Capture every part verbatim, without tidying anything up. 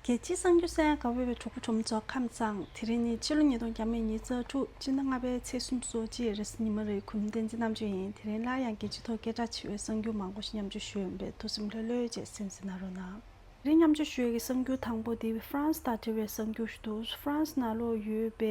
རྒྱལ་སྤྱིའི་གསར་འགྱུར་གསན་དགའ་བོད་པའི་གྲོགས་པོ་གྲོགས་མོ་ཚོ་ཁམས་བཟང་། དེ་རིང་ནི་ཕྱི་ལོ་ཉིས་སྟོང་ཉི་ཤུ་རྩ་དྲུག་སྤྱི་ཟླ་ལྔ་པའི་ཚེས་སུམ་ཅུ་སོ་གཅིག་རེས་གཟའ་ཉི་མ་རེད། གུས་མོ་བསྟན་འཛིན་རྣམ་དཔྱོད་ཡིན། དེ་རིང་སླར་ཡང་རྒྱལ་སྤྱི་ཐོག་སྐད་གྲགས་ཆེ་བའི་གསར་འགྱུར་མང་པོ་ཞིག་མཉམ་སྤྱོད་ཞུ་ཡོང་པས། ཐུགས་སེམས་ལྷོད་ལྷོད་བྱས་གསན་གཟིགས་གནང་རོགས་གནང་། དེ་རིང་མཉམ་སྤྱོད་ཞུ་ཡས་ཀྱི་གསར་འགྱུར་དང་པོ་དེ་ཧྥ་རན་སི་དང་འབྲེལ་བའི་གསར་འགྱུར་ཞིག་འདུག་ཧྥ་རན་སི་ནང་ལོགས་ཡོད་པའི་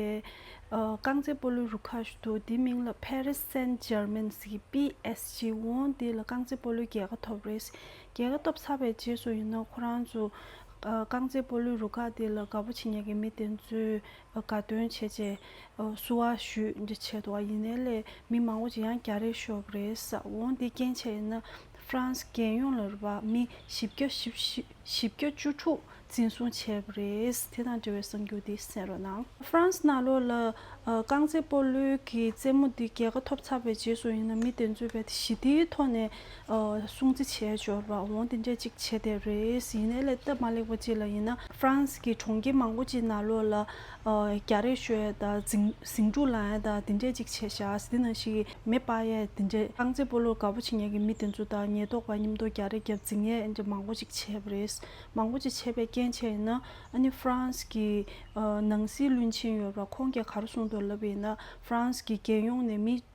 ཨ། རྐང་རྩེད་སྤོ་ལོའི་རུ་ཁག་ཞིག་འདུག་དེའི་མིང་ལ་Paris Saint-Germain ཟེར་གྱི་པི་ཨེས་ཇི། འོ་དེ་ལ་རྐང་རྩེད་སྤོ་ལོའི་རྒྱལ་ཁ་ཐོབ་རེད། རྒྱལ་ཁ་ཐོབ་ཚར་བའི་རྗེས་སུ་ཡིན་ན་ཁོ་རང་ཚོ་ཨ། རྐང་རྩེད་སྤོ་ལོའི་རུ་ཁག་དེ་ལ་དགའ་པོ་བྱེད་མཁན་གྱི་མི་དེ་ཚོས་ཨ། དགའ་སྟོན་བྱས་རྗེས་ཨ། བསུ་བ་ཞུས་འདི་བྱས་འདུག་ཡིན་ནའི་ལས་མི་མང་པོ་ཅིག་ཡང་རྒྱ་རེད་ཤོར་བ་རེད་ཟེར། འོ་འདི་རྐྱེན་བྱས་ཡིན་ན་ཧྥ་རན་སི་རྒྱལ་ཡོངས་ལ་རེད་པ། མི་བཞི་བརྒྱ་བཞི་བཞི་བཞི་བརྒྱ་བཅུ་དྲུག་འཛིན་བཟུང་བྱས་པ་རེད། དེ་དང་འབྲེལ་བའི་གསར་འགྱུར་འདི་གསན་རོགས་གནང་། ཧྥ་རན་སི་ནང་ལོགས་ལ་ཨ། རྐང་རྩེད་སྤོ་ལོའི་གི་རྩེད་མོ་འདི་རྒྱལ་ཁ་ཐོབ་ཚར་བའི་རྗེས་སུ་ཡིན་ན་མི་དེ་ཚོས་རྦད་དེ་ཞི་བདེའི་ཐོག་ནས་ཨ། སྲུང་བརྩི་བྱས་འབྱོར་བ་འོ་དེ་འདྲས་ཅིག་བྱས་བསྡད་རེད། ཡིན་ནའི་ལས་སྟབས་མ་ལེགས་པ་ཅིག་ལ་ཡིན་ན་ཧྥ་རན་སི་གི་གྲོང་ཁྱེར་མང་པོ་ཅིག་ནང་ལོགས་ལ་ཨ། རྒྱ་རེད་ཤོར་ཡས་དང་ཟིང་ཟིང་འཁྲུག་ལངས་ཡས་དང་དེ་འདྲས་ཅིག་བྱས་ཤག་དེ་ནང་བཞིན་གི་མེ་སྤར་ཡས་དེ་འདྲས། རྐང་རྩེད་སྤོ་ལོ་དགའ་པོ་བྱེད་མཁན་གྱི་མི་དེ་ཚོ་དང་ཉེན་རྟོག་པ་མཉམ་དུ་རྒྱ་རེད་རྒྱབ་འཛིང་ཡས་དེ་འདྲས་མང་པོ་ཅིག་བྱས་པ་རེད། མང་པོ་ཅིག་བྱས་པའི་རྐྱེན་བྱས་ཡིན་ན་ཨ་ནི་ཧྥ་རན་སི་གི་ཨ། ནང་སྲིད་བློན་ཆེན་ཡོད་པ་ཁོང་གིས་ག་རེ་གསུངས་འདུག་ལབ་པ་ཡིན་ན་ཧྥ་རན་སི་གི་རྒྱལ་ཡོངས་ནས་མི་ད་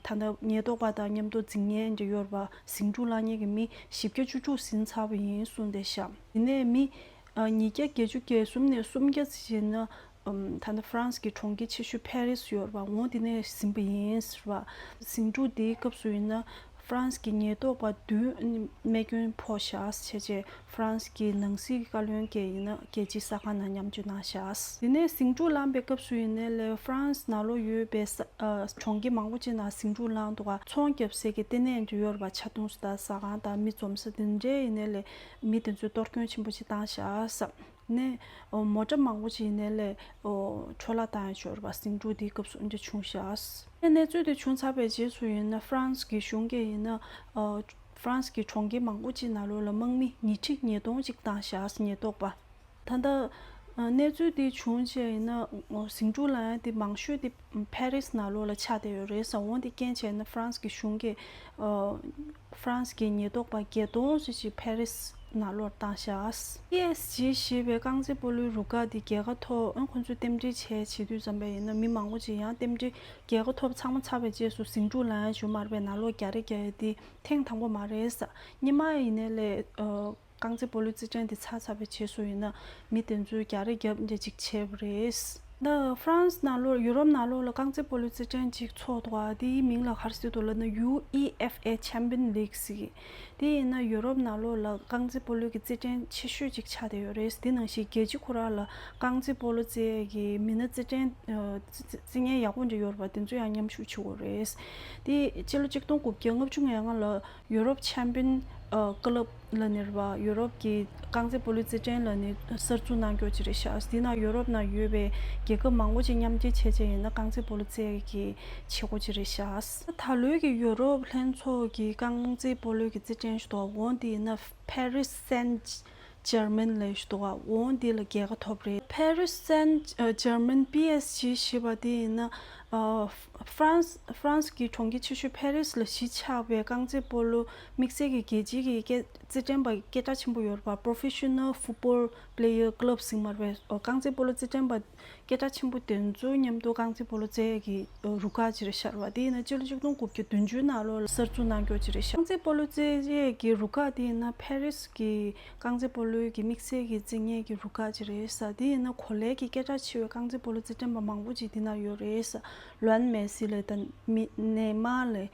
ལྟ་ཉེན་རྟོག་པ་དང་མཉམ་དུ་འཛིང་མཁན་འདྲ་ཡོད་པ་ཟིང་འཁྲུག་བསླང་མཁན་གྱི་མི་བཞི་བརྒྱ་བཅུ་དྲུག་ཟིན་ཚར་བ་ཡིན་གསུངས་བསྡད་ཤག་ཡིན་ནའི་མི་ཨ། ཉིས་བརྒྱ་བརྒྱད་ཅུ་གྱ་གསུམ་ནས་སུམ་བརྒྱ་ཙམ་ཡིན་ན་ཨམ། ད་ལྟ་ཧྥ་རན་སི་གི་གྲོང་ཁྱེར་ཆེ་ཤོས་ཕ་རི་སི་ཡོད་རེད་པ། འོ་དེ་ནས་ཟིན་པ་ཡིན་ཟེར་བ། ཟིང་འཁྲུག་དེའི་སྐབས་སུ་ཡིན་ན་ཧྥ་རན་སི་གི་ཉེན་རྟོག་པ་བདུན་རྨས་སྐྱོན་ཕོག་ཤག་བྱས་རྗེས་ཧྥ་རན་སི་གི་ནང་སྲིད་བཀའ་བློན་གྱིས་ཡིན་ན་རྒྱལ་སྤྱིའི་གསར་ཁང་ནང་མཉམ་སྤྱོད་གནང་ཤག་དེ་ནས་ཟིང་འཁྲུག་ལངས་པའི་སྐབས་སུ་ཡིན་ནའི་ལས་ཧྥ་རན་སི་ནང་ལོགས་ཡོད་པའི་ས་ཨ། གྲོང་ཁྱེར་མང་པོ་ཅིག་ནང་ཟིང་འཁྲུག་ལངས་འདུག་ག་ཚོང་རྒྱབ་སའི་གི་ལྟེ་གནས་འདྲ་ཡོད་རེད་པ། ཇ་འཐུང་ས་དང་ཟ་ཁང་དང་མི་འཛོམས་ས་དེ་འདྲའི་ཡིན་ནའི་ལས་མི་དེ་ཚོས་གཏོར་སྐྱོན་ཆེན་པོ་ཅིག་བཏང་ཤག་ནས་མོ་ཊ་མང་པོ་ཅིག་ཡིན་ནའི་ལས་འཕྲོ་བརླག་བཏང་ཡ་ཅིག་ཡོད་རེད་པ། ཟིང་འཁྲུག་དེའི་སྐབས་སུ་འདི་འདྲ་བྱུང་ཤག་གནས་ཚུལ་དེ་བྱུང་ཚར་བའི་རྗེས་སུ་ཡིན་ན་ཧྥ་རན་སི་གི་གཞུང་གིས་ཡིན་ན་ཧྥ་རན་སི་གི་གྲོང་ཁྱེར་མང་པོ་ཅིག་ནང་ལོགས་ལ་དམག་མི་ཉིས་ཁྲི་ཉིས་སྟོང་ཅིག་བཏང་ཤག་ཉེན་རྟོག་པ། ད་ལྟ་གནས་ཚུལ་དེ་བྱུང་རྗེས་ཡིན་ན་ཟིང་འཁྲུག་ལངས་ཡ་དེ་མང་ཤོས་དེ་ཕ་རི་སི་ནང་ལོགས་ལ་ཆགས་བསྡད་ཡོད་རེད་ཟེར། འོ་དེ་རྐྱེན་བྱས་ན་ཧྥ་རན་སི་གི་གཞུང་གིས་ཨ། ཧྥ་རན་སི་གི་ཉེན་རྟོག་པ་བརྒྱད་སྟོང་ཙམ་ཞིག་ཕ་རི་སི་ནང་ལོགས་བཏང་ཤག་པི་ཨེས་ཇི་ཞེས་པའི་རྐང་རྩེད་སྤོ་ལོའི་རུ་ཁག་འདི་རྒྱལ་ཁ་ཐོབ། ཨ། ཁོ་ཚོས་རྟེན་འབྲེལ་བྱས་བྱེད་དུས་ཙམ་པ་ཡིན་ན་མི་མང་པོ་ཅིག་ཡང་རྟེན་འབྲེལ་རྒྱལ་ཁ་ཐོབ་ཚང་མ་ཚར་བའི་རྗེས་སུ་ཟིང་འཁྲུག་ལངས་ཡ་ཅིག་ཡོད་མ་རེད་པས། ནང་ལོགས་རྒྱ་རེ་རྒྱག་ཡ་འདི་ཐེངས་དང་པོ་མ་རེད་ཟེར། སྔོན་མ་ཡིན་ནའི་ལས་ཨ། རྐང་རྩེད་སྤོ་ལོའི་རྩེད་འགྲན་དེ་ཚར་ཚར་བའི་རྗེས་སུ་ཡིན་ན་མི་དེ་ཚོས་རྒྱ་རེ་རྒྱབ་འདྲ་ཅིག་བྱས་པ་རེད། ད་ཧྥ་རན་སི་ནང་ལོགས་ཡུ་རོབ་ནང་ལོགས་ལ་རྐང་རྩེད་སྤོ་ལོའི་རྩེད་འགྲན་ཅིག་ཚོགས་འདུག་ག་དེའི་མིང་ལ་ག་རེ་ཟེར་འདུག་ལབ་ན་ཡུ་ཨི་ཨེཕ་ཨེ་ཆེམ་པིན་ལིག་ཟེར་གི། དེ་ཡིན་ན་ཡུ་རོབ་ནང་ལོགས་ལ་རྐང་རྩེད་སྤོ་ལོའི་གི་རྩེད་འགྲན་ཆེ་ཤོས་ཅིག་ཆགས་བསྡད་ཡོད་རེད། དེ་ནང་བཞིན་རྒྱལ་སྤྱི་ཁོ་རང་ལ་རྐང་རྩེད་སྤོ་ལོ་རྩེད་ཡས་གི་མི་སྣ་རྩེད་འགྲན་ཨ། རྩེད་རྩེད་མཁན་ཡག་པོ་འདྲ་ཡོད་རེད་པ། དེ་ཚོ་ཡང་མཉམ་ཞུགས་བྱེད་དགོས་རེད། དེ་སྤྱི་ལོ་ཆིག་སྟོང་དགུ་བརྒྱ་ལྔ་བཅུ་ང་ལྔ་ལ་ཡུ་རོབ་ཆེམ་པིན་ཨ། ཀ་ལབ་ལབ་ནི་རེད་པ། ཡུ་རོབ་ཀྱི་རྐང་རྩེད་སྤོ་ལོའི་རྩེད་འགྲན་ལབ་ནི་གསར་འཛུགས་གནང་རྒྱུ་ཅིག་རེད་ཤག་དེ་ནང་ཡུ་རོབ་ནང་ཡོད་པའི་རྒྱལ་ཁབ་མང་པོ་ཅིག་མཉམ་འབྲེལ་བྱས་བྱས་ཡིན་ན་རྐང་རྩེད་སྤོ་ལོ་རྩེད་ཡས་ཀྱི་བྱེད་སྒོ་ཅིག་རེད་ཤག་ད་ལོའི་གི་ཡུ་རོབ་ལྷན་ཚོགས་ཀྱི་རྐང་རྩེད་སྤོ་ལོའི་གི་རྩེད་འགྲན་ཞིག་འདུག་འོ་དེ་ཡིན་ན་ཕ་རི་སན་ཇར་མན་ལབ་ཞིག་འདུག་ག་འོ་འདི་ལ་རྒྱལ་ཁ་ཐོབ་རེད། ཕ་རི་སན་ཇར་མན་པི་ཨེས་ཇི་ཞེས་པ་དེ་ཡིན་ན་ཨ། ཧྥ་རན་སི་ཧྥ་རན་སི་གི་གྲོང་ཁྱེར་ཆེ་ཤོས་ཕ་རི་སི་ལ་གཞིས་ཆགས་པའི་རྐང་རྩེད་སྤོ་ལོ་དམིགས་བསལ་གྱི་རྒྱལ་སྤྱིའི་གི་སྐད་རྩེད་འགྲན་པ་སྐད་གྲགས་ཆེན་པོ་ཡོད་རེད་པ། Professional Football Player Club ཟེར་མ་རེད་པས། ཨོ། རྐང་རྩེད་སྤོ་ལོ་རྩེད་འགྲན་པ་སྐད་གྲགས་ཆེན་པོ་དེ་ཚོ་མཉམ་དུ་རྐང་རྩེད་སྤོ་ལོ་རྩེད་ཡས་ཀྱི་རུ་ཁག་ཅིག་རེད་ཤག་པ། དེ་ཡིན་ན་སྤྱི་ལོ་ཆིག་སྟོང་དགུ་བརྒྱ་བདུན་ཅུ་ནང་ལོགས་ལ་གསར་འཛུགས་གནང་རྒྱུ་ཅིག་རེད་ཤག་རྐང་རྩེད་སྤོ་ལོ་རྩེད་ཡས་ཀྱི་རུ་ཁག་དེ་ཡིན་ན་ཕ་རི་སི་གི་རྐང་རྩེད་སྤོ་ལོའི་གི་དམིགས་བསལ་གྱི་རྩེད་མཁན་གྱི་རུ་ཁག་ཅིག་རེད་ཟེར། དེ་ཡིན་ན་གོ་ལའི་གི་སྐད་གྲགས་ཆེ་བའི་རྐང་རྩེད་སྤོ་ལོ་རྩེད་འགྲན་པ་མང་པོ་ཅིག་དེ་ན་ཡོད་རེད་ཟེར། ལོན་མེ་སི་ལབ་དང་མི་ནེ་མར་ལབ།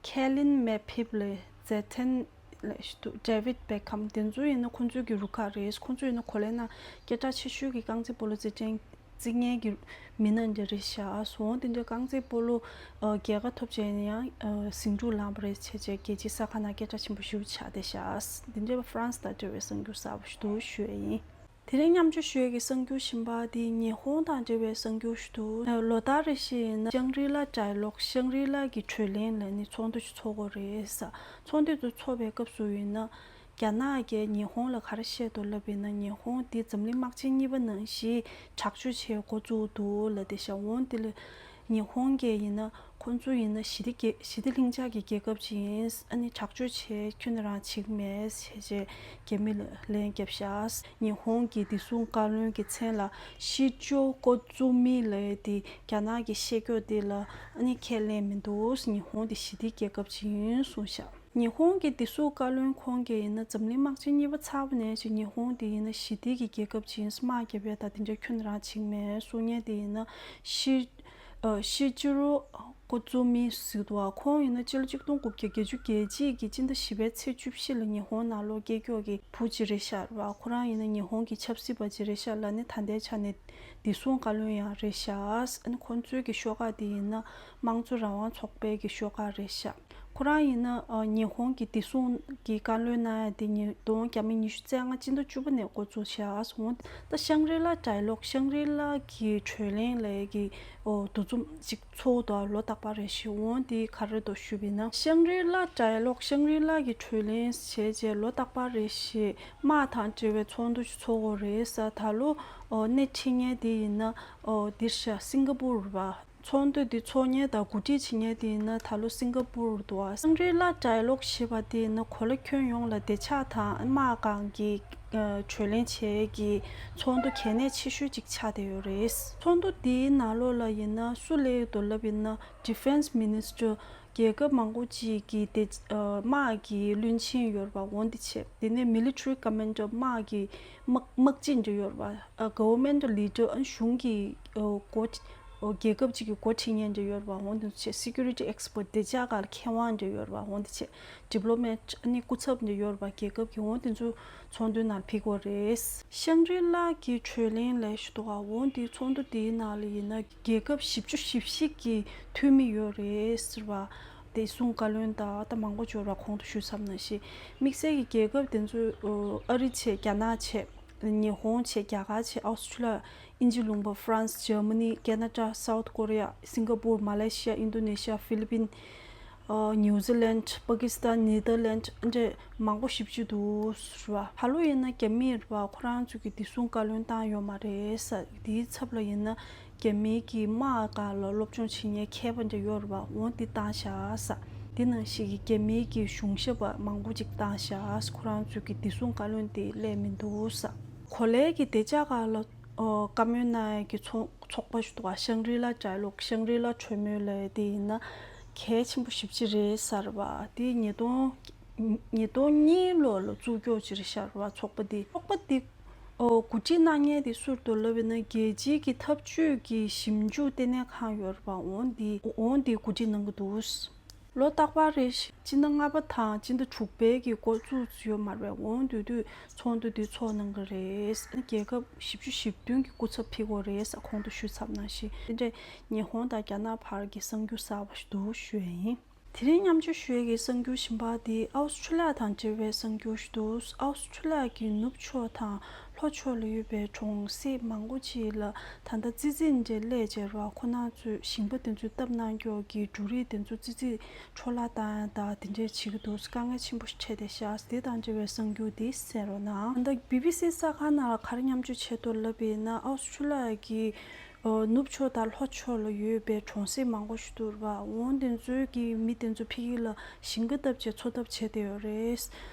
ཁེ་ལིན་མེ་ཕིབ་ལབ། ཛེ་ཐན་ལབ་ཞིག་འདུག་ཌེ་ཝིད་བེ་ཁམ། དེ་ཚོ་ཡིན་ན་ཁོང་ཚོའི་གི་རུ་ཁག་རེད། ཁོང་ཚོ་ཡིན་ན་གོ་ལའི་ནང་སྐད་གྲགས་ཆེ་ཤོས་ཀྱི་རྐང་རྩེད་སྤོ་ལོ་རྩེད་འགྲན་རྩེད་མཁན་གྱི་མི་སྣ་འདྲ་རེད་ཤག་སོང་དེ་འདྲའི་རྐང་རྩེད་སྤོ་ལོ་ཨ། རྒྱལ་ཁ་ཐོབ་བྱས་ནས་ཡང་ཨ། ཟིང་འཁྲུག་ལངས་པ་རེད་བྱས་བྱས་རྒྱལ་སྤྱིའི་གསར་ཁང་ནང་སྐད་གྲགས་ཆེན་པོ་ཞེ་པོ་ཆགས་བསྡད་ཤག་དེ་འདྲའི་ཧྥ་རན་སི་དང་འབྲེལ་བའི་གསར་འགྱུར་གསར་པ་ཞིག་འདུག་ཞུ་ཡས་ཡིན། དེ་རིང་མཉམ་སྤྱོད་ཞུ་ཡས་ཀྱི་གསར་འགྱུར་གཞན་པ་དེ་ཉི་ཧོང་དང་འབྲེལ་བའི་གསར་འགྱུར་ཞིག་འདུག་ལོ་ལྟར་རེ་བཞིན་ཡིན་ན་ཤང་རི་ལ་ཌའི་ལོག་ཤང་རི་ལ་གི་གྲོས་གླེང་ལབ་ནས་ཚོགས་འདུ་ཞིག་ཚོགས་ཀྱི་ཡོད་རེད་ཟེར། ཚོགས་འདུ་དེ་ཚོགས་པའི་སྐབས་སུ་ཡིན་ན། རྒྱ་ནག་གིས་ཉི་ཧོང་ལ་ག་རེ་བཤད་འདུག་ལབ་ཡིན་ན། ཉི་ཧོང་འདི་འཛམ་གླིང་དམག་ཆེན་གཉིས་པ་ནང་བཞིན་དྲག་སྤྱོད་བྱེད་འགོ་བཙུགས་འདུག་ལབ་བསྡད་ཤག་འོན་ཏེ་ལ་ ཉི་ཧོང་གིས་ཡིན་ན་ཁོང་ཚོ་ཡིན་ན་ཞི་བདེ་རྒྱལ་ཞི་བདེ་ལྷིང་འཇགས་ཀྱི་རྒྱལ་ཁབ་ཅིག་ཡིན། ཨ་ནི་དྲག་སྤྱོད་བྱེད་ཁྱོན་ནས་རང་བྱེད་ཀྱི་མེད་ཟེར་བྱས་རྒྱ་མི་ལ་ལན་བརྒྱབ་ཤག་ཉི་ཧོང་གི་བདེ་སྲུང་བཀའ་བློན་གྱི་མཚན་ལ་ཤི་ཅོ་ཀོ་ཙུ་མི་ལབ་ཡས་དེ་རྒྱ་ནག་གི་བཤད་སྐྱོ་དེ་ལ་ཨ་ནི་ཁས་ལེན་མི་འདུག་ཉི་ཧོང་དེ་ཞི་བདེ་རྒྱལ་ཁབ་ཅིག་ཡིན་གསུངས་ཤག་ཉི་ཧོང་གི་བདེ་སྲུང་བཀའ་བློན་ཁོང་གིས་ཡིན་ན་འཛམ་གླིང་དམག་ཆེན་གཉིས་པ་ཚར་བ་ནས་ཅིག་ཉི་ཧོང་དེ་ཡིན་ན་ཞི་བདེ་གི་རྒྱལ་ཁབ་ཅིག་ཡིན་དམག་རྒྱབ་ཡ་ད་དེ་འདྲ་ཁྱོན་རང་བྱེད་ཀྱི་མེད་གསུང་མཁན་དེ་ཡིན་ན་ཤི་ཨ་ཤི་ཅི་རོ་ཀོ་ཙུ་མི་ཟེར་འདུག་ཁོང་ཡིན་ན་སྤྱི་ལོ་ཆིག་སྟོང་དགུ་བརྒྱ་བརྒྱད་ཅུ་གྱ་གཅིག་གི་སྤྱི་ཟླ་བཞི་པའི་ཚེས་བཅུ་བཞི་ལ་ཉི་ཧོང་ནང་ལོགས་སྐྱེས་སྐྱོ་གི་བུ་གཅིག་རེད་ཤག་རེད་བ། ཁོ་རང་ཡིན་ན་ཉི་ཧོང་གི་ཆབ་སྲིད་པ་གཅིག་རེད་ཤག་ལ་ནི་ད་ལྟའི་ཆ་ནས་བདེ་སྲུང་བཀའ་བློན་ཡང་རེད་ཤག་ཨ་ནི་ཁོང་ཚོའི་གི་ཤོག་ཁག་དེ་ཡིན་ན་དམངས་གཙོ་རང་དབང་ཚོགས་པའི་གི་ཤོག་ཁག་རེད་ཤག་ཁོ་རང་ཡིན་ན་ཨ་ཉི་ཧོང་གི་བདེ་སྲུང་གི་བཀའ་བློན་གནང་ཡ་དེ་ཉིས་སྟོང་ཉི་ཤུ་རྩ་ལྔ་སྤྱི་ཟླ་བཅུ་པ་ནས་འགོ་བཙུགས་བྱས། འོང་ད་ཤང་རི་ལ་ཌའི་ལོག་ཤང་རི་ལ་གི་གྲོས་གླེང་ལབ་ཀྱི་ཨོ་འདུ་འཛོམས་ཅིག་ཚོགས་འདུག་ལོ་རྟག་པར་རེ་བཞིན། འོང་དེ་ག་རེ་འདུག་ཞུས་པ་ཡིན་ན་ཤང་རི་ལ་ཌའི་ལོག་ཤང་རི་ལ་གི་གྲོས་གླེང་བྱས་རྗེས་ལོ་རྟག་པར་རེ་བཞིན་དམག་དང་འབྲེལ་བའི་ཚོགས་འདུ་ཞིག་ཚོགས་དགོས་རེད་ཟེར། ད་ལོ་ཨོ་སྣེ་ཁྲིད་མཁན་དེ་ཡིན་ན་ཨོ་འདིར་ཤ་སིང་ག་པུར་བ། ཚོགས་འདུ་འདི་ཚོགས་མཁན་དང་གོ་སྒྲིག་བྱེད་མཁན་དེ་ཡིན་ན་ད་ལོ་སིང་ག་པུར་དུ་བ། ཤང་རི་ལ་ཌའི་ལོག་ཞེས་པ་དེ་ཡིན་ན་གོ་ལ་ཁྱོན་ཡོངས་ལ་བདེ་འཇགས་དང་དམག་སྒང་གི་ཨ་གྲོས་གླེང་བྱེད་ཀྱི་ཚོགས་འདུ་གལ་གནད་ཆེ་ཤོས་ཅིག་ཆགས་བསྡད་ཡོད་རེད། ཚོགས་འདུ་འདིའི་ནང་ལོགས་ལ་ཡིན་ན་སུ་སླེབས་འདུག་ལབ་ཡིན་ན་Defense Minister རྒྱལ་ཁབ་མང་པོ་ཅིག་གི་དེ་ཨ་དམག་གི་བློན་ཆེན་ཡོད་རེད་པ། འོན་ཏེ་བྱས་དེ་ནས་Military Commander དམག་གི་དམག་དམག་སྤྱི་འདྲ་ཡོད་རེད་པ། ཨ་Government Leader ཨ་གཞུང་གི་ཨ་འགོ་ཨ་རྒྱལ་ཁབ་ཅིག་གི་འགོ་ཁྲིད་མཁན་འདྲ་ཡོད་རེད་པ། འོན་ཏེ་བྱས་Security Expert བདེ་འཇགས་སྒང་ལ་མཁས་དབང་འདྲ་ཡོད་རེད་པ། འོན་ཏེ་བྱས་Diplomat ཨ་ནི་སྐུ་ཚབ་འདྲ་ཡོད་རེད་པ། རྒྱལ་ཁབ་ཀྱི། འོན་ཏེ་ཚོ་ཚོགས་འདུའི་ནང་ཕེབས་དགོས་རེད། ཤང་རི་ལ་གི་གྲོས་གླེང་ལབ་ཞུ་འདུག་ག་འོན་ཏེ་ཚོགས་འདུ་དེའི་ནང་ལ་ཡིན་ན་རྒྱལ་ཁབ་བཞི་བཅུ་ཞེ་བཞི་གི་འཐུས་མི་ཡོད་རེད་ཟེར་བ། བདེ་སྲུང་བཀའ་བློན་དང་ད་མང་པོ་འབྱོར་བ་གོང་དུ་ཞུས་ཚར་ནང་བཞིན་དམིགས་བསལ་གྱི་རྒྱལ་ཁབ་དེ་ཚོ་ཨ་རི་བྱས། རྒྱ་ནག་བྱས། ཉི་ཧོང་བྱས། རྒྱ་གར་བྱས། ཨོ་སི་ཁྲུ་ལི་ཡ། དབྱིན་ཇི་ལུང་པ། ཧྥ་རན་སི། འཇར་མ་ནི། ཁེ་ན་ཌ། སའུ་ཐི་ཀོ་རི་ཡ། སིང་ག་པུར། མ་ལེ་ཤི་ཡ། ཨིན་ཌོ་ནེ་ཤི་ཡ། ཧྥི་ལི་པིན། ཨ་ནིའུ་ཛི་ལན། པ་ཀི་སི་ཐན། ནེ་ཐར་ལན། འདྲ་མང་པོ་ཞེ་པོ་ཅིག་འདུག་ཟེར་བ། ད་ལོ་ཡིན་ན་རྒྱ་མིས་རེད་པ། ཁོ་རང་ཚོ་གི་བདེ་སྲུང་བཀའ་བློན་བཏང་ཡོད་མ་རེད་ཟེར། དེའི་ཚབ་ལ་ཡིན་ན་རྒྱ་མིའི་གི་དམག་སྒང་ལ་སློབ་སྦྱོང་བྱེད་མཁན་མཁས་པ་འདྲ་ཡོད་རེད་པ། འོ་དེ་བཏང་བཞག་ཟེར། དེ་ནང་བཞིན་གྱི་རྒྱ་མིའི་གི་གཞུང་ཞབས་པ་མང་པོ་ཅིག་བཏང་བཞག་ཟེར། ཁོ་རང་ཚོ་གི་བདེ་སྲུང་བཀའ་བློན་དེ་སླེབས་མི་འདུག་ཟེར། གོ་ལའི་གི་བདེ་འཇགས་སྒང་ལ་ཨོ་བཀའ་མོལ་གནང་ཡ་གི་ཚོགས་ཚོགས་པ་ཞིག་འདུག་ག་ཤང་རི་ལ་ཌའི་ལོག་ཤང་རི་ལ་གྲོས་མོལ་ལབ་ཡ་དེ་ཡིན་ན་གལ་ཆེན་པོ་ཞེ་པོ་ཅིག་རེད་ཟེར་བ། དེ་ཉིས་སྟོང་ཉིས་སྟོང་གཉིས་ལོ་ལ་བཙུགས་ཀྱོག་ཅིག་རེད་ཤག་རེད་བ། ཚོགས་པ་འདི་ཚོགས་པ་འདི་ཨོ་གོ་སྒྲིག་གནང་མཁན་དེ་སུ་རེད་འདུག་ལབ་ཡིན་ན་རྒྱལ་སྤྱིའི་གི་འཐབ་ཇུས་ཀྱི་ཞིབ་འཇུག་ལྟེ་གནས་ཁང་ཡོད་རེད་བ། འོ་འདི་འོ་འདི་གོ་སྒྲིག་གནང་གི་འདུག་ལོ་རྟག་པར་རེ་བཞིན་སྤྱི་ཟླ་ལྔ་པ་དང་སྤྱི་ཟླ་དྲུག་པའི་གི་འགོ་བཙུགས་ཡོད་མ་རེད་པས། འོང་དུས་དུས་ཚོགས་འདུ་དུས་ཚོགས་གནང་གི་རེད། རྒྱལ་ཁབ་བཞི་བཅུ་ཞེ་བདུན་གྱི་སྐུ་ཚབ་ཕེབས་ཀྱི་ཡོད་རེད། གོང་དུ་ཞུས་ཚར་ནང་བཞིན་དེ་འདྲས་ཉི་ཧོང་དང་རྒྱ་ནག་བར་གྱི་གསར་འགྱུར་གསར་པ་ཞིག་འདུག་ཞུ་ཡ་ཡིན། དེ་རིང་མཉམ་སྤྱོད་ཞུ་ཡས་ཀྱི་གསར་འགྱུར་གཞན་པ་དེ་ཨའུ་སི་ཁྲུ་ལི་ཡ་དང་འབྲེལ་བའི་གསར་འགྱུར་ཞིག་འདུག་ཨའུ་སི་ཁྲུ་ལི་ཡ་གི་ནུབ་ཕྱོགས་དང་ལྷོ་ཕྱོགས་ལ་ཡོད་པའི་གྲོང་གསེབ་མང་པོ་ཅིག་ལ་ད་ལྟ་ཙི་ཙི་འདྲ་སླེབས་བྱས་རེད་བ། ཁོ་རང་ཚོས་ཞིང་པ་དེ་ཚོས་བཏབ་གནང་ཀྱོག་གི་འབྲུ་རིགས་དེ་ཚོ་ཙི་ཙི་འཕྲོ་བརླག་བཏང་ཡ་དང་དེ་འདྲས་བྱེད་ཀྱི་འདུག་དཀའ་ངལ་ཆེན་པོ་ཞིག་འཕྲད་བསྡད་ཤག་དེ་དང་འབྲེལ་བའི་གསར་འགྱུར་འདི་གསན་རོགས་གནང་། ད་ལྟ་བི་བི་སི་གསར་ཁང་ནང་ལ་ག་རེ་མཉམ་སྤྱོད་བྱས་འདུག་ལབ་པ་ཡིན་ན་ཨའུ་སི་ཁྲུ་ལི་ཡ་གི་ཨོ་ནུབ་ཕྱོགས་དང་ལྷོ་ཕྱོགས་ལ་ཡོད་པའི་གྲོང་གསེབ་མང་པོ་ཞིག་འདུག་རེད་བ། འོང་དེ་ཚོའི་གི་མི་དེ་ཚོ་ཕ་གི་ལ་ཞིང་ཁ་བཏབ་བྱས་འཚོ་ཐབས་བྱས་བསྡད་ཡོད་རེད།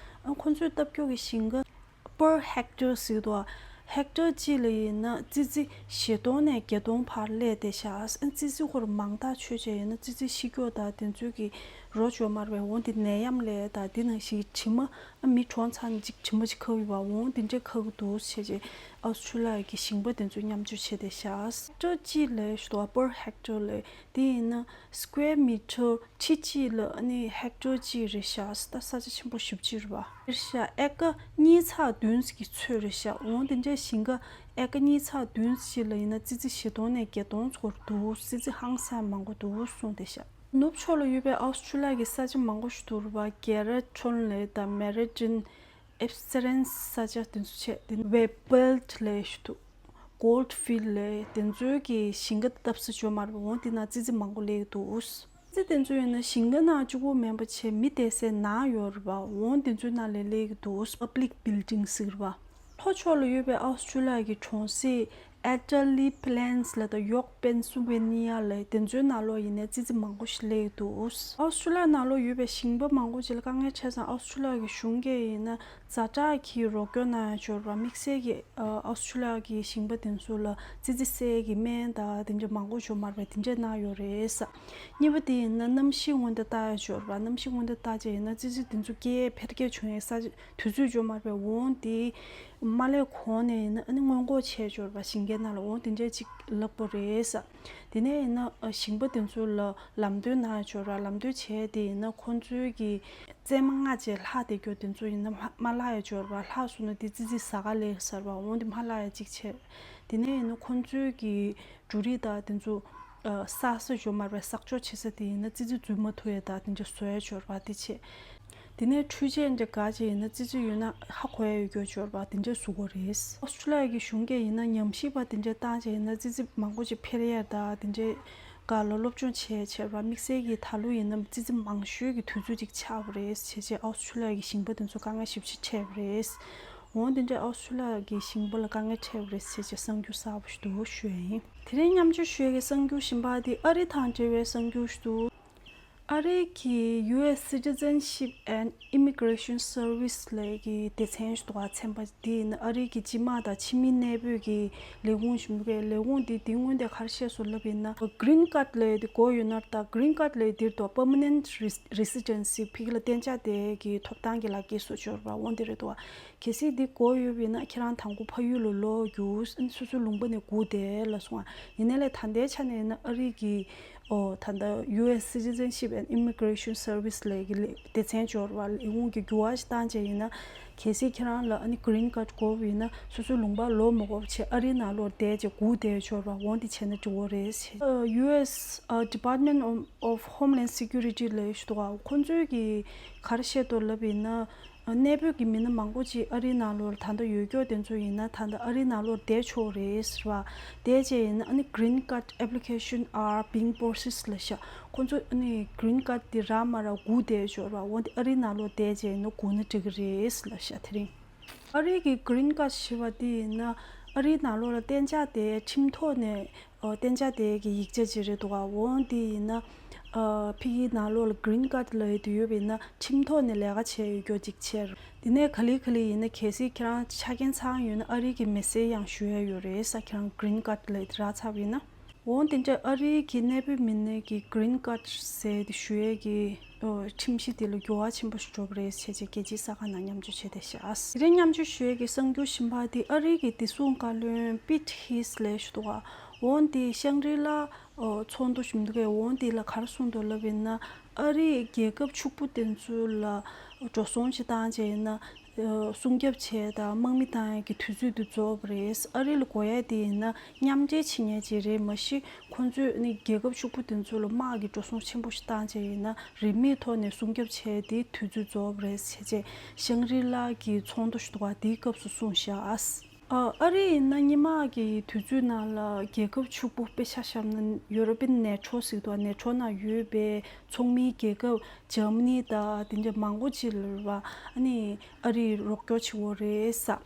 ཨ་ཁོ་ཚོས་བཏབ་ཀྱོག་གི་ཞིང་ཁ་per hectare ཟེར་འདུག་ཧེག་ཊར་གཅིག་ལ་ཡིན་ན་ཙི་ཙི་བཞི་སྟོང་ནས་བརྒྱད་སྟོང་བར་སླེབས་བསྡད་ཤག་ཨ་ཙི་ཙི་ཁོ་རང་མང་ཐག་ཆོད་བྱས་ཡིན་ན་ཙི་ཙི་ཤི་ཀྱོག་དང་དེ་ཚོའི་གི་རོ་ཅོ་མར་བའི་འོང་དེ་ནད་ཡམས་ལས་དང་དེ་ནང་བཞིན་དྲི་མ། ཨ་མི་གྲོངས་ཚར་ནས་ཅིག་དྲི་མ་ཅིག་ཁ་གི་བ། འོང་དེ་འདྲས་ཁ་གི་འདུག་བྱས་རྗེས་ཨའུ་སི་ཁྲུ་ལི་ཡ་གི་ཞིང་པ་དེ་ཚོས་མཉམ་སྤྱོད་བྱས་བསྡད་ཤག་ཧེག་ཊར་གཅིག་ལ་ཞུ་དོ་per hectare ལ་དེ་ཡིན་ན་square meter ཁྲི་གཅིག་ལ་ཨ་ནི་ཧེག་ཊར་གཅིག་རེད་ཤག་ད་ས་ཆ་ཆེན་པོ་ཞེ་པོ་ཅིག་རེད་བ། རེད་ཤག་ཨེ་ཀ་གཉིས་ཚེག་བདུན་ཙམ་གྱི་ཚོད་རེད་ཤག་འོང་དེ་འདྲས་ཞིང་ཁ་ཨེ་ཀ་གཉིས་ཚེག་བདུན་ཙམ་ཅིག་ལ་ཡིན་ན་ཙི་ཙི་བཞི་སྟོང་ནས་བརྒྱད་སྟོང་ཙམ་འདུག་ཙི་ཙི་ཧང་སང་མང་པོ་འདུག་གསུངས་བསྡད་ཤག་ནུབ་ཕྱོགས་ལ་ཡོད་པའི་ཨའུ་སི་ཁྲུ་ལི་ཡ་གི་ས་ཆ་མང་པོ་ཞིག་འདུག་རེད་བ། གེ་ར་ཊོན་ལ་དང་མེ་རི་ཊིན། ཨེབ་སི་རན་ས་ཆ་དེ་ཚོ་བྱས། དེ་ནས་ཝེ་བེལ་ཊི་ལབ་ཞིག་འདུག་གོལ་ཌི་ཕིལ་ལབ་དེ་ཚོའི་གི་ཞིང་ཁ་བཏབ་ས་ཅོ་མར་འོང་དེ་ན་ཙི་ཙི་མང་པོ་སླེབས་འདུག་ཙི་ཙི་དེ་ཚོ་ཡིན་ན་ཞིང་ཁ་ནང་གཅིག་པོ་མིན་པ་བྱས་མི་བསྡད་སའི་ནང་ཡོད་རེད་བ། འོང་དེ་ཚོའི་ནང་ལ་སླེབས་འདུག Public building ཟེར་བ། ལྷོ་ཕྱོགས་ལ་ཡོད་པའི་ཨའུ་སི་ཁྲུ་ལི་ཡ་གི་གྲོང་གསེབ་ Adderley Plains ལབ་དང་York Pennsylvania ལབ་དེ་ཚོའི་ནང་ལོགས་ཡིན་ནའི་ཙི་ཙི་མང་པོ་ཞིག་སླེབས་འདུག་ཨོ་སི་ཁྲུ་ལི་ཡ་ནང་ལོགས་ཡོད་པའི་ཞིང་པ་མང་པོ་ཅིག་ལ་དཀའ་ངལ་འཕྲད་ཙང་ཨོ་སི་ཁྲུ་ལི་ཡ་གི་གཞུང་གིས་ཡིན་ན་ཛ་དྲག་གི་རོགས་སྐྱོར་གནང་ཡ་འབྱོར་བ་དམིགས་བསལ་གྱི་ཨོ་སི་ཁྲུ་ལི་ཡ་གི་ཞིང་པ་དེ་ཚོ་ལ་ཙི་ཙི་སེལ་གྱི་སྨན་དང་དེ་འདྲ་མང་པོ་འབྱོར་མར་བའི་དེ་འདྲ་གནང་ཡོད་རེད། གཉིས་པ་དེ་ཡིན་ན་གནམ་གཤིས་སྔོན་བརྡ་བཏང་ཡ་འབྱོར་བ་གནམ་གཤིས་སྔོན་བརྡ་བཏང་བྱས་ཡིན་ན་ཙི་ཙི་དེ་ཚོ་སྐྱེ་འཕེལ་རྒྱས་བྱུང་ཡའི་ས་དུས་ཚོད་འབྱོར་མར་བའི་འོང་དེ། མ་སླེབས་གོང་ནས་ཡིན་ན་ཨ་ནི་སྔོན་འགོག་བྱས་འབྱོར་བ་ཞིང་ཁའི་ནང་ལ་འོང་དེ་འདྲས་ཅིག་ལབ་པ་རེད། དེ་ནས་ཡིན་ན་ཨ་ཞིང་པ་དེ་ཚོ་ལ་ལམ་སྟོན་གནང་འབྱོར་བ་ལམ་སྟོན་བྱས་དེ་ཡིན་ན་ཁོང་ཚོའི་གི་རྩེད་མོ་ལྔ་བཅས་ལྷག་བསྡད་རྒྱུ་དེ་ཚོ་ཡིན་ན་མ་མ་ལྷག་ཡ་འབྱོར་བ་ལྷག་སོང་ན་དེ་ཙི་ཙི་ཟ་ག་ལས་ཟེར་བ་འོང་དེ་མ་ལྷག་ཡ་ཅིག་བྱས། དེ་ནས་ཡིན་ན་ཁོང་ཚོའི་གི་འབྲུ་རིགས་དང་དེ་ཚོ་ཨ་བསགས་ས་འབྱོར་མར་བའི་བསགས་འཇོག་བྱེད་ས་དེ་ཡིན་ན་ཙི་ཙི་འཛུལ་མ་ཐུབ་ཡ་དང་དེ་འདྲ་བཟོ་ཡ་འབྱོར་བ་དེ་བྱས། དེ་ནས་འཕྲུལ་ཆས་འདྲ་འགའ་ཅིག་ཡིན་ན་ཙི་ཙི་ཡོད་ན་ཧ་གོ་ཡ་ཡོད་རྒྱུ་འབྱོར་བ་དེ་འདྲ་བཟོ་གི་རེད། ཨོ་སི་ཁྲུ་ལི་ཡ་གི་གཞུང་གིས་ཡིན་ན་ཉམས་ཞིབ་པ་དེ་འདྲ་བཏང་བྱས་ཡིན་ན་ཙི་ཙི་མང་པོ་ཅིག་འཕེལ་ཡ་དང་དེ་འདྲའི་སྒང་ལ་སློབ་སྦྱོང་བྱས་བྱས་པ་དམིགས་བསལ་གྱི་ད་ལོ་ཡིན་ན་ཙི་ཙི་མང་ཤོས་ཀྱི་དུས་ཚོད་ཅིག་ཆགས་པ་རེད་བྱས་བྱས་ཨོ་སི་ཁྲུ་ལི་ཡ་གི་ཞིང་པ་དེ་ཚོ་དཀའ་ངལ་ཞེ་པོ་ཅིག་འཕྲད་པ་རེད། འོང་དེ་འདྲའི་ཨོ་སི་ཁྲུ་ལི་ཡ་གི་ཞིང་པ་ལ་དཀའ་ངལ་འཕྲད་པ་རེད་བྱས་བྱས་གསར་འགྱུར་གསར་པ་ཞིག་འདུག་ཞུ་ཡ་ཡིན། དེ་རིང་མཉམ་སྤྱོད་ཞུ་ཡ་གི་གསར་འགྱུར་གཞན་པ་དེ་ཨ་རི་དང་འབྲེལ་བའི་གསར་འགྱུར་ཞིག་འདུག་ཨ་རིའི་གི་U S Citizenship and Immigration Service ལབ་ཀྱི་སྡེ་ཚན་ཞིག་འདུག་ག་ཚན་པ་འདི་ནི་ཨ་རིའི་གི་སྤྱི་དམངས་དང་ཕྱི་མི་གནས་སྤོས་ཀྱི་ལས་ཁུངས་ཞིག་འདུག་གས། ལས་ཁུངས་འདི་འདི་སྔོན་དེ་ག་རེ་བཤད་སོང་ལབ་ཡིན་ན་Green Card ལབ་ཡ་དེ་དགོས་ཡོད་ན་ད་Green Card ལབ་ཡ་འདིར་དུ་Permanent Res- Residency ཕ་གི་ལ་གཏན་འཇགས་དེ་གི་ཐོབ་ཐང་གི་ལག་ཁྱེར་སོགས་འབྱོར་བ་འོང་དེ་རེད་འདུག་ག་གལ་སྲིད་འདི་དགོས་ཡོད་པ་ཡིན་ན་ཁྱེད་རང་དང་པོ་ཕ་ཡུལ་ལ་ལོག་རྒྱུགས་སོ་སོའི་ལུང་པ་ནས་སྒུག་བསྡད་ལབ་སོང་ང་། ཡིན་ནའི་ལས་ད་ལྟའི་ཆ་ནས་ཡིན་ན་ཨ་རི་གི་ཨོ་ད་ལྟ་U S Citizenship and Immigration Service ལབ་ཀྱི་ལས་སྡེ་ཚན་འབྱོར་བ་ལས་ཁུངས་ཀྱི་འགྱུར་བ་ཞིག་བཏང་བྱས་ཡིན་ན་གལ་སྲིད་ཁྱེད་རང་ལ་ཨ་ནི་Green Card དགོས་པ་ཡིན་ན་སོ་སོའི་ལུང་པ་ལོག་མ་དགོས་པ་བྱས་ཨ་རིའི་ནང་ལོག་བསྡད་བྱས་སྒུག་བསྡད་འབྱོར་བ་འོང་དེ་བྱས་ན་འགྲིག་གི་རེད། ཨ་U S ཨ་Department of of Homeland Security ལབ་ཞིག་འདུག་ག་ཁོང་ཚོའི་གི་ག་རེ་བཤད་འདུག་ལབ་ཡིན་ན། གནས་སྤོས་ཀྱི་མི་སྣ་མང་པོ་ཅིག་ཨ་རིའི་ནང་ལོགས་ལ་ད་ལྟ་ཡོད་སྐྱོ་དེ་ཚོ་ཡིན་ན་ད་ལྟ་ཨ་རིའི་ནང་ལོགས་བསྡད་ཆོག་རེད་ཟེར་བ། བསྡད་བྱས་ཡིན་ན་ཨ་ནི་Green Card application are being processed ལབ་ཤག་ཁོང་ཚོ་ཨ་ནི་Green Card དེ་རག་མ་རག་སྒུག་བསྡད་ཆོག་ར། འོ་འདི་ཨ་རིའི་ནང་ལོགས་བསྡད་བྱས་ཡིན་ན་སྒུག་ན་འགྲིག་གི་རེད་ལབ་ཤག་དེ་རིང་། ཨ་རིའི་གི་Green Card ཞེས་པ་དེ་ཡིན་ན་ཨ་རིའི་ནང་ལོགས་ལ་གཏན་འཇགས་དེ་ཁྲིམས་ཐོག་ནས་ཨོ་གཏན་འཇགས་དེ་གི་ཡིག་ཆ་ཅིག་རེད་འདུག་ག་འོ་འདི་ཡིན་ན། ཨ་ཕ་གིའི་ནང་ལོགས་ལ་Green Card ལབ་ཡ་དེ་ཡོད་པ་ཡིན་ན་ཁྲིམས་ཐོག་ནས་ལས་ཀ་བྱས་ཡོད་རྒྱུ་ཅིག་བྱས། དེ་ནས་ག་ལེ་ག་ལེ་ཡིན་ན་གལ་སྲིད་ཁྱེད་རང་ཆ་རྐྱེན་ཚང་ཡོད་ན་ཨ་རིའི་གི་མི་སེར་ཡང་ཞུ་ཡ་ཡོད་རེད་ས། ཁྱེད་རང་Green Card ལབ་ཡ་དེ་རག་ཚར་བ་ཡིན་ན། འོ་དེ་འདྲ་ཨ་རིའི་གི་གནས་སྤོས་མི་སྣའི་གི་Green Card ཟེར་དེ་ཞུ་ཡས་ཀྱི་ཨོ་ཁྲིམས་གཞི་དེ་ལ་འགྱུར་བ་ཆེན་པོ་ཞིག་འགྲོ་གི་རེད་ཟེར་བྱས་རྒྱལ་སྤྱིའི་གསར་ཁང་ནང་མཉམ་སྤྱོད་བྱས་བསྡད་ཤག་དེ་རིང་མཉམ་སྤྱོད་ཞུ་ཡས་ཀྱི་གསར་འགྱུར་གཞན་པ་དེ་ཨ་རིའི་གི་བདེ་སྲུང་བཀའ་བློན་Pete Hegseth ལབ་ཞིག་འདུག་ག་འོ་དེ་ཤང་རི་ལ་ཨོ་ཚོགས་འདུ་ཞིག་འདུག་གས། འོ་དེ་ལ་ག་རེ་གསུངས་འདུག་ལབ་ཡིན་ན་ཨ་རིའི་རྒྱལ་ཁབ་ཕྱུག་པོ་དེ་ཚོ་ལ་འགྲོ་སོང་ཅིག་བཏང་བྱས་ཡིན་ན། སྲུང་སྐྱོབ་བྱས་དང་དམག་མི་བཏང་ཡས་ཀྱི་དུས་ཚོད་དེ་རྫོགས་པ་རེད། ཨ་རི་ལ་དགོས་ཡས་དེ་ཡིན་ན་མཉམ་འབྲེལ་བྱེད་མཁན་ཅིག་རེད། མ་གཞི་ཁོང་ཚོས་ནི་རྒྱལ་ཁབ་ཕྱུག་པོ་དེ་ཚོ་ལ་དམག་གི་འགྲོ་སོང་ཆེན་པོ་ཞིག་བཏང་བྱས་ཡིན་ན་རིན་མེད་ཐོག་ནས་སྲུང་སྐྱོབ་བྱས་ཏེ་དུས་ཚོད་རྫོགས་པ་རེད་ཟེར་བྱས་ཤང་རི་ལ་གི་ཚོགས་འདུ་ཞིག་འདུག་ག་དེའི་སྐབས་སུ་གསུངས་བཞག་ཨ་རི་ཡིན་ན་སྔོན་མ་གི་དུས་ཚོད་ནང་ལ་རྒྱལ་ཁབ་ཕྱུག་པོ་དཔེ་ཆ་བཞག་ན་ཡུ་རོ་པིན་ནེ་ཊོ་ཟེར་འདུག་ག་ནེ་ཊོ་ནང་ཡོད་པའི་ཚོགས་མིའི་རྒྱལ་ཁབ་འཇར་མ་ནི་དང་དེ་འདྲ་མང་པོ་ཅིག་ལ་རེད་བ། ཨ་ནི་ཨ་རིས་རོགས་སྐྱོར་བྱེད་ཀྱི་ཡོད་རེད་ས།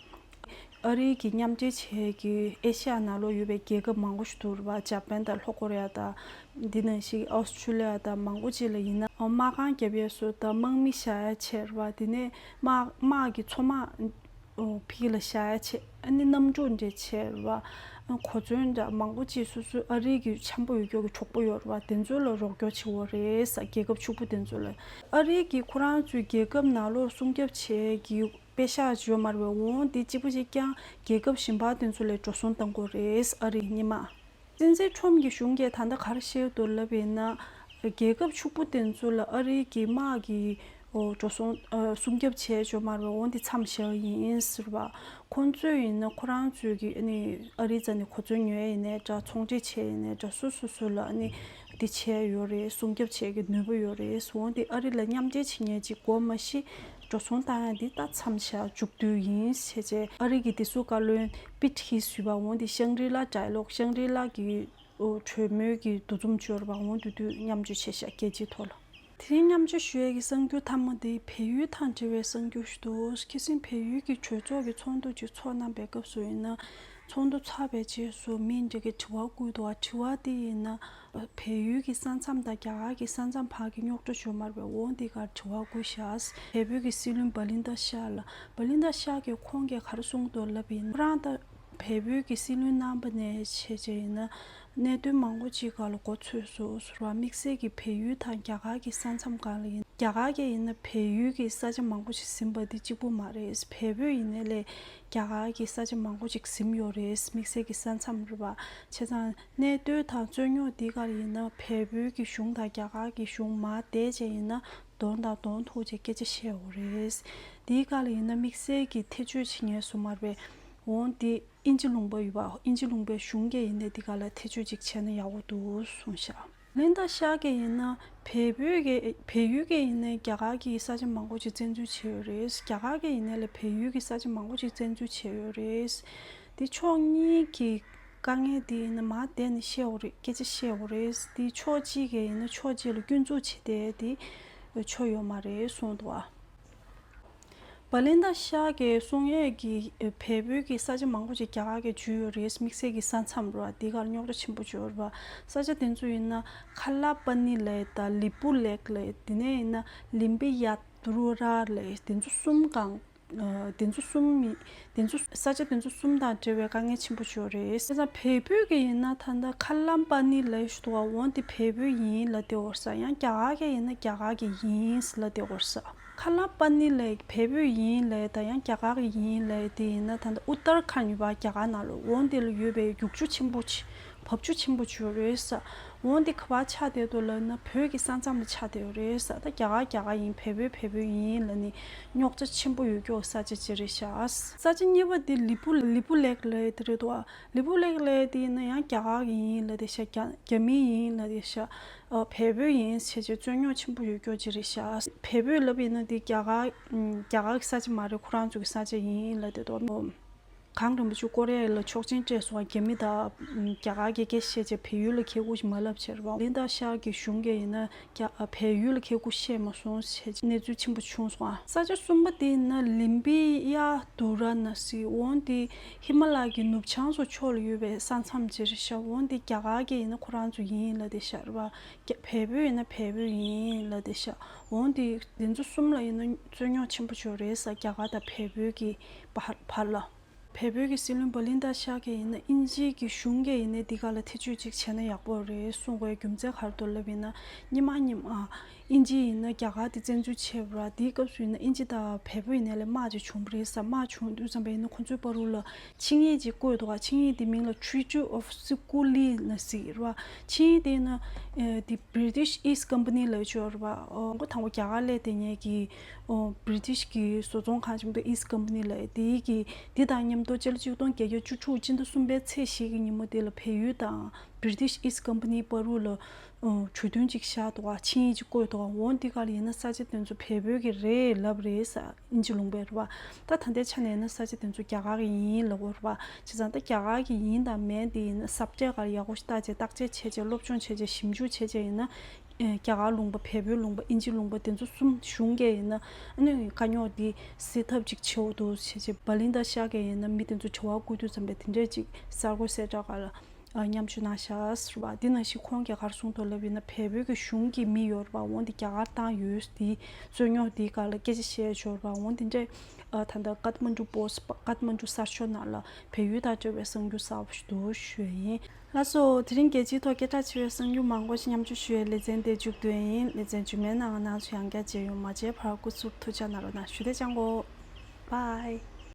ཨ་རིའི་གི་མཉམ་འབྲེལ་བྱེད་ཀྱི་ཨེ་ཤ་ཡ་ནང་ལོགས་ཡོད་པའི་རྒྱལ་ཁབ་མང་པོ་ཞིག་འདུག་རེད་བ། ཇ་པན་དང་ལྷོ་ཀོ་རི་ཡ་དང་། འདི་ནང་བཞིན་ཨོ་སི་ཁྲུ་ལི་ཡ་དང་མང་པོ་ཅིག་ལ་ཡིན་ན་དམག་ཁང་རྒྱབ་ཡས་སུ་དང་དམག་མི་བཞག་ཡ་བྱས་རེད་བ། དེ་ནས་དམག་དམག་གི་མཚོ་དམག་ཕ་གི་ལ་བཞག་ཡ་བྱས་ཨ་ནི་གནམ་གྲུ་འདྲ་བྱས་རེད་བ། གོ་མཚོན་འདྲ་མང་པོ་ཅིག་སོ་སོའི་ཨ་རིའི་གི་འཆམ་པོ་ཡོད་སྐྱོ་གི་གྲོགས་པོ་ཡོད་རེད་བ། དེ་ཚོ་ལ་རོགས་སྐྱོར་བྱེད་ཀྱི་ཡོད་རེད་ས། རྒྱལ་ཁབ་ཕྱུག་པོ་དེ་ཚོ་ལ། ཨ་རིའི་གི་ཁོ་རང་ཚོའི་རྒྱལ་ཁབ་ནང་ལོགས་སྲུང་སྐྱོབ་བྱེད་ཀྱི་པེ་ཤག་ཅིག་ཡོད་མ་རེད་པས། འོང་དེ་གཅིག་པ་གཅིག་རྐྱང་རྒྱལ་ཁབ་གཞན་པ་དེ་ཚོ་ལ་འགྲོ་སོང་གཏང་དགོས་རེད་ཨ་རིའི་སྔོན་མ། སྲིད་འཛིན་ཁྲོམ་གྱི་གཞུང་གིས་ད་ལྟ་ག་རེ་བཤད་འདུག་ལབ་ཡིན་ན། རྒྱལ་ཁབ་ཕྱུག་པོ་དེ་ཚོ་ལ་ཨ་རིའི་གི་དམག་གི་འགྲོ་སོང་སྲུང་སྐྱོབ་བྱས་ཡོད་མ་རེད་པས། འོང་དེ་མཚམས་བཞག་ཡིན་ཟེར་བ། ཁོང་ཚོས་ཡིན་ན་ཁོ་རང་ཚོའི་གི་ཨ་ནི་ཨ་རིའི་རྩ་ནས་གོ་མཚོན་ཉོ་ཡ་ཡིན་ནའི་འདྲ་ཚོང་འབྲེལ་བྱས་ཡིན་ནའི་འདྲ་སོ་སོ་སོ་ལ་ཨ་ནི་དེ་བྱས་ཡོད་རེད། སྲུང་སྐྱོབ་བྱེད་ཀྱི་ནུས་པ་ཡོད་རེད། འོང་དེ་ཨ་རི་ལ་མཉམ་འབྲེལ་བྱེད་མཁན་ཅིག་དགོས་མ་གཞི། འགྲོ་སོང་བཏང་ཡ་འདི་ད་མཚམས་བཞག་མཇུག་བསྡུས་ཡིན་ཞེས་བྱས་ཨ་རི་གི་བདེ་སྲུང་བཀའ་བློན་པིཊ་ཧིག་སི་ཞུས་པ། འོང་དེ་ཤང་རི་ལ་ཌའི་ལོག་ཤང་རི་ལ་གི་གྲོས་མོལ་གྱི་འདུ་འཛོམས་ཅིག་ཡོད་རེད་པ། འོང་དེ་དུས་མཉམ་སྤྱོད་བྱས་ཤག་རྒྱལ་སྤྱིའི་ཐོག་ལ། དེ་རིང་མཉམ་སྤྱོད་ཞུ་ཡས་ཀྱི་གསར་འགྱུར་མཐའ་མ་དེ་བལ་ཡུལ་དང་འབྲེལ་བའི་གསར་འགྱུར་ཞིག་འདུག་ཁ་སང་བལ་ཡུལ་གྱི་གྲོས་ཚོགས་ཀྱི་ཚོགས་འདུ་ཅིག་ཚོགས་གནང་པའི་སྐབས་སུ་ཡིན་ན། ཚོགས་འདུ་ཚར་བའི་རྗེས་སུ་མི་འདི་གིས་དྲི་བ་བསྐུར་འདུག་དྲི་བ་དེ་ཡིན་ན། བལ་ཡུལ་གྱི་ས་མཚམས་དང་རྒྱ་གར་གྱི་ས་མཚམས་བར་གྱི་རྙོག་དྲ་བྱུང་མ་རེད་པས། འོ་འདི་གར་དྲི་བ་བསྐུར་ཤག་བལ་པོའི་གི་སྲིད་བློན་བ་ལིན་ད་ཤཱ་ལགས། བ་ལིན་ད་ཤཱ་གིས་ཁོང་གིས་ག་རེ་གསུངས་འདུག་ལབ་ཡིན་ན། ཁོ་རང་ད་བལ་པོའི་གི་སྲིད་བློན་རྣམ་པ་ནས་བྱས་བྱས་ཡིན་ན། གནད་དོན་མང་པོ་ཅིག་སྒང་ལ་མགོ་ཚོས་སོང་ཟེར་བ། དམིགས་བསལ་གྱི་བལ་ཡུལ་དང་རྒྱ་གར་གྱི་ས་མཚམས་སྒང་ལ་ཡིན། རྒྱ་གར་གྱིས་ཡིན་ན་བལ་ཡུལ་གྱི་ས་ཆ་མང་པོ་ཞིག་ཟིན་པ་འདི་གཅིག་པུ་མ་རེད། བལ་པོ་ཡིན་ནའི་ལས་རྒྱ་གར་གྱི་ས་ཆ་མང་པོ་ཞིག་ཟིན་ཡོད་རེད། དམིགས་བསལ་གྱི་ས་མཚམས་རེད་པ། བྱས་ཙང་གནད་དོན་དང་རྩོད་རྙོག་འདི་གར་ཡིན་ན་བལ་པོའི་གི་གཞུང་དང་རྒྱ་གར་གྱི་གཞུང་མར་བསྡད་བྱས་ཡིན་ན་གདོང་དང་གདོང་ཐུག་བྱས་སྐད་ཆ་བཤད་དགོས་རེད། འདི་གར་ཡིན་ན་དམིགས་བསལ་གྱི་ཐེ་བྱུས་བྱེད་མཁན་བཟོ་མ་རེད་པས། འོ་འདི་དབྱིན་ཇི་ལུང་པ་ཡོད་པ། དབྱིན་ཇི་ལུང་པའི་གཞུང་གིས་ཡིན་ནའི་འདི་ག་ལ་ཐེ་བྱུས་ཅིག་བྱས་ན་ཡག་པོ་འདུག་གསུངས་ཤག་ལིན་ད་ཤཱ་གིས་ཡིན་ན་བལ་པོའི་གི་བལ་ཡུལ་གྱིས་ཡིན་ནའི་རྒྱ་གར་གྱི་ས་ཆ་མང་པོ་ཅིག་བཙན་འཛུལ་བྱས་ཡོད་རེད། རྒྱ་གར་གྱིས་ཡིན་ནའི་ལས་བལ་ཡུལ་གྱི་ས་ཆ་མང་པོ་ཅིག་བཙན་འཛུལ་བྱས་ཡོད་རེད། འདི་ཕྱོགས་གཉིས་ཀྱི་དཀའ་ངལ་འདི་ཡིན་ན་མར་བསྡད་ནས་བཤད་དགོས་རེད། སྐད་ཆ་བཤད་དགོས་རེད། འདི་ཕྱོགས་གཅིག་གིས་ཡིན་ན་ཕྱོགས་གཅིག་ལ་སྐྱོན་འཛུགས་བྱེད་བསྡད་འདི་ཆོ་ཡོད་མ་རེད་གསུངས་འདུག་ཨ། བ་ལིན་ད་ཤཱ་གིས་གསུང་ཡས་ཀྱི་བལ་པོའི་གི་ས་ཆ་མང་པོ་ཅིག་རྒྱ་གར་གྱིས་འཇུས་ཡོད་རེད། དམིགས་བསལ་གྱི་ས་མཚམས་རེད་པ། འདི་གར་རྙོག་དྲ་ཆེན་པོ་ཅིག་ཡོད་རེད་པ། ས་ཆ་དེ་ཚོ་ཡིན་ན་ཁ་ལ་པ་ནི་ལབ་ཡས་དང་ལི་པུ་ལེག་ལབ་ཡས། དེ་ནས་ཡིན་ན་ལིམ་བི་ཡ་དུ་རུ་ར་ལབ་ཡས། དེ་ཚོ་གསུམ་གང་། ཨ། དེ་ཚོ་གསུམ་མི། དེ་ཚོ་ས་ཆ་དེ་ཚོ་གསུམ་དང་འབྲེལ་བའི་དཀའ་ངལ་ཆེན་པོ་ཅིག་ཡོད་རེད། བྱས་ཙང་བལ་པོའི་གི་ཡིན་ན་ད་ལྟ་ཁ་ལམ་པ་ནི་ལབ་ཡས་ཞིག་འདུག་པ། འོ་འདི་བལ་པོའི་ཡིན་ལབ་བསྡད་ཡོད་རེད་ས། ཡང་རྒྱ་གར་གྱི་ཡིན་ན་རྒྱ་གར་གྱི་ཡིན་ལབ་བསྡད་ཡོད་རེད་ས། ཁ་ལ་པ་ནི་ལབ་ཡས་བལ་པོའི་ཡིན་ལབ་ཡས་དང་ཡང་རྒྱ་གར་གྱི་ཡིན་ལབ་ཡས་དེ་ཡིན་ན་ད་ལྟ་ཨུ་ཏར་ཁཱན་ཡོད་པ་རྒྱ་གར་ནང་ལོགས། འོ་འདི་ལ་ཡོད་པའི་རྒྱུག་ཆུ་ཆེན་པོ་ཆེ། བབས་ཆུ་ཆེན་པོ་ཅིག་ཡོད་རེད་ས། འོ་འདི་ག་པར་ཆགས་བསྡད་འདུག་ལབ་ན་བོད་ཀྱི་ས་མཚམས་ལ་ཆགས་བསྡད་ཡོད་རེད་ས། ད་རྒྱ་གར་རྒྱ་གར་ཡིན། བལ་པོ་བལ་པོ་ཡིན་ལབ་ནས་རྙོག་དྲ་ཆེན་པོ་ཡོད་རྒྱུ་ས་ཆ་ཅིག་རེད་ཤག་ས་ཆ་གཉིས་པ་དེ་ལི་པུ་ལི་པུ་ལེག་ལབ་ཡས་དེ་རེད་འདུག་ཨ། ལི་པུ་ལེག་ལབ་ཡས་དེ་ཡིན་ན་ཡང་རྒྱ་གར་གྱི་ཡིན་ལབ་བསྡད་ཤག་རྒྱ་རྒྱ་མི་ཡིན་ལབ་བསྡད་ཤག་ཨ། བལ་པོ་ཡིན་བྱས་བྱས་རྩོད་རྙོག་ཆེན་པོ་ཡོད་རྒྱུ་ཅིག་རེད་ཤག་བལ་པོ་ལབ་ཡིན་ན་དེ་རྒྱ་གར་རྒྱ་གར་གྱི་ས་ཆ་མ་རེད། ཁོ་རང་ཚོ་གི་ས་ཆ་ཡིན་ལབ་བསྡད་འདུག་ཨ། གངས་རིན་པོ་ཆེ་ཀོ་རི་ཡ་ལ་ཆོག་མཆན་སྤྲད་སོང་བ། རྒྱ་མི་དང་རྒྱ་གར་གྱི་སྐད་བཤད་བྱས་བལ་ཡུལ་ལ་ཁེ་གུ་ཞིག་མ་ལབ་བྱས་རེད་པ། ལིན་ད་ཤཱ་གི་གཞུང་གིས་ཡིན་ན་རྒྱ་བལ་ཡུལ་ལ་ཁེ་གུ་བཤད་མ་སོང་བྱས་གནས་ཚུལ་ཆེན་པོ་བྱུང་སོང་ཨ། ས་ཆ་གསུམ་པ་དེ་ཡིན་ན་ལིམ་བི་ཡ་དུ་ར་ན་སི། འོ་འདི་ཧི་མ་ལ་ཡ་གི་ནུབ་བྱང་སོགས་ཕྱོགས་ལ་ཡོད་པའི་ས་མཚམས་ཅིག་རེད་ཤག་འོ་འདི་རྒྱ་གར་གྱིས་ཡིན་ན་ཁོ་རང་ཚོ་ཡིན་ལབ་བསྡད་ཤག་རེད་པ། རྒྱ་བལ་པོ་ཡིན་ན་བལ་པོ་ཡིན་ལབ་བསྡད་ཤག་འོ་འདི་དེ་ཚོ་གསུམ་ལ་ཡིན་ན་རྩོད་རྙོག་ཆེན་པོ་ཅིག་ཡོད་རེད་ས། རྒྱ་གར་དང་བལ་པོའི་གི་བར་བར་ལ། བལ་པོའི་གི་སྲིད་བློན་བ་ལིན་ད་ཤཱ་གིས་ཡིན་ན་དབྱིན་ཇིའི་གི་གཞུང་གིས་ཡིན་ནའི་འདི་ག་ལ་ཐེ་བྱུས་ཅིག་བྱས་ན་ཡག་པོ་རེད་གསུང་དགོས་རྒྱུ་མཚན་ག་རེ་འདུག་ལབ་ཡིན་ན། སྔོན་མ་སྔོན་མ་དབྱིན་ཇི་ཡིན་ན་རྒྱ་གར་དེ་བཙན་འཛུལ་བྱས་པ་ར། དེའི་སྐབས་སུ་ཡིན་ན་དབྱིན་ཇི་དང་བལ་པོ་ཡིན་ནའི་ལས་དམག་ཅིག་བྱུང་བ་རེད་ས། དམག་བྱུང་དུས་ཙམ་པ་ཡིན་ན་ཁོ་ཚོའི་བར་དུ་ལ་ཆིངས་ཡིག་ཅིག་བཀོད་འདུག་ག་ཆིངས་ཡིག་དེ་མིང་ལ་Treaty of Sikuli ལབ་ཟེར་གྱི་རེད་པ། ཆིངས་ཡིག་དེ་ཡིན་ན་ཨེ་དེ་British East Company ལབ་ཡས་ཅིག་ཡོད་རེད་པ། ཨོ་མགོ་དང་པོ་རྒྱ་གར་སླེབས་དེ་ཉིད་ཀྱི་ཨོ་བྷི་རི་ཊིཤ་གི་བཟོ་ཚོང་ཁང་ཆེན་པོ་East Company ལབ་ཡས་དེ་གི་དེ་དང་མཉམ་དུ་སྤྱི་ལོ་ཆིག་སྟོང་བརྒྱད་བརྒྱ་བཅུ་དྲུག་སྤྱི་ཟླ་གསུམ་པའི་ཚེས་བཞི་གི་ཉིན་མོ་དེ་ལ་བལ་ཡུལ་དང་British East Company བར་དུ་ལ་ཨོ་གྲོས་མཐུན་ཅིག་བཞག་འདུག་ག་ཆིངས་ཡིག་ཅིག་བཀོད་འདུག་ག་འོ་འདི་ག་ལ་ཡིན་ན་ས་ཆ་དེ་ཚོ་བལ་པོའི་གི་རེད་ལབ་རེད་ས། དབྱིན་ཇི་ལུང་པའི་རེད་པ། ད་ད་ལྟའི་ཆ་ནས་ཡིན་ན་ས་ཆ་དེ་ཚོ་རྒྱ་གར་གི་ཡིན་ལབ་ཡོད་རེད་པ། བྱས་ཙང་ད་རྒྱ་གར་གི་ཡིན་དང་མིན་དེ་ཡིན་ན་ཟབ་འབྲས་ག་ལ་ཡག་པོ་ཞིག་བརྟག་དཔྱད་བརྟག་དཔྱད་བྱས་བྱས་སློབ་སྦྱོང་བྱས་བྱས་ཞིབ་འཇུག་བྱས་བྱས་ཡིན་ན། ཨེ་རྒྱ་གར་ལུང་པ་བལ་པོའི་ལུང་པ་དབྱིན་ཇི་ལུང་པ་དེ་ཚོ་གསུམ་གཞུང་གིས་ཡིན་ན་ཨ་ནི་དཀའ་རྙོག་འདི་སེལ་ཐབས་ཅིག་བྱེད་འོ་འདུག་བྱས་བྱས་བ་ལིན་ད་ཤཱ་གིས་ཡིན་ན་མི་དེ་ཚོ་དྲི་བ་བསྐུར་དུས་ཙམ་པའི་དེ་འདྲས་ཅིག་གསར་འགོད་གསལ་བསྒྲགས་ག་ལ་ཨ་མཉམ་སྤྱོད་གནང་ཤག་ཟེར་བ། དེ་ནང་བཞིན་ཁོང་གིས་ག་རེ་གསུངས་འདུག་ལབ་ཡིན་ན་བལ་པོའི་གི་གཞུང་གི་མི་ཡོད་རེད་པ། འོ་འདི་རྒྱ་གར་བཏང་ཡོད་དེ་རྩོད་རྙོག་འདིའི་སྐོར་ལ་སྐད་ཆ་བཤད་ཡོད་རེད་པ། འོ་འདི་འདྲས་ཨ་ད་ལྟ་ཀཏ་མན་ཌུ་པོ་སི་ཀཏ་མན་ཌུ་གསར་ཤོག་ནང་ལ་བལ་ཡུལ་དང་འབྲེལ་བའི་གསར་འགྱུར་གསར་པ་ཞིག་འདུག་ཞུ་ཡ་ཡིན། ལགས་སོ། དེ་རིང་རྒྱལ་སྤྱིའི་ཐོག་སྐད་གྲགས་ཆེ་བའི་གསར་འགྱུར་མང་པོ་ཞིག་མཉམ་སྤྱོད་ཞུ་ཡའི་ལེ་ཚན་དེ་མཇུག་བསྡུ་ཡ་ཡིན། ལེ་ཚན་རྗེས་མའི་ནང་ང་རང་ཚོ་ཡང་བསྐྱར་མཇལ་ཡོང་། མ་མཇལ་བར་སྐུ་གཟུགས་ཐུགས་ཅག་གནང་རོགས་གནང་ཞུ། དེ་ཅང་གོ། Bye།